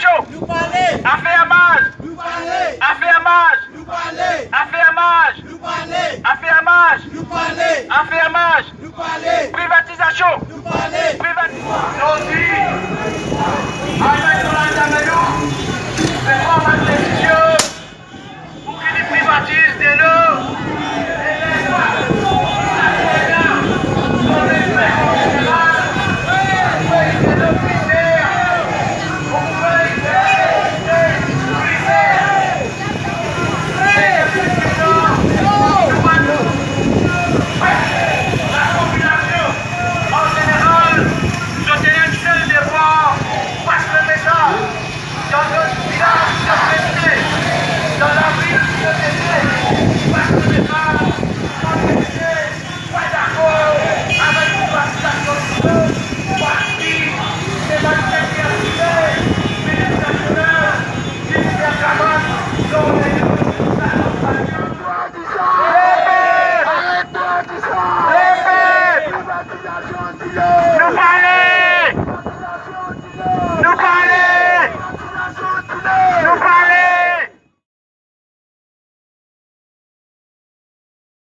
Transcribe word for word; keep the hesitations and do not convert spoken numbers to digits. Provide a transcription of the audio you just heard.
Nou pale! Afermaz! Nou pale! Afermaz! Nou pale! Afermaz! Nou pale! Afermaz! Nou pale! Afermaz! Nou pale! Privatizasion! Nou pale! Privatizasion!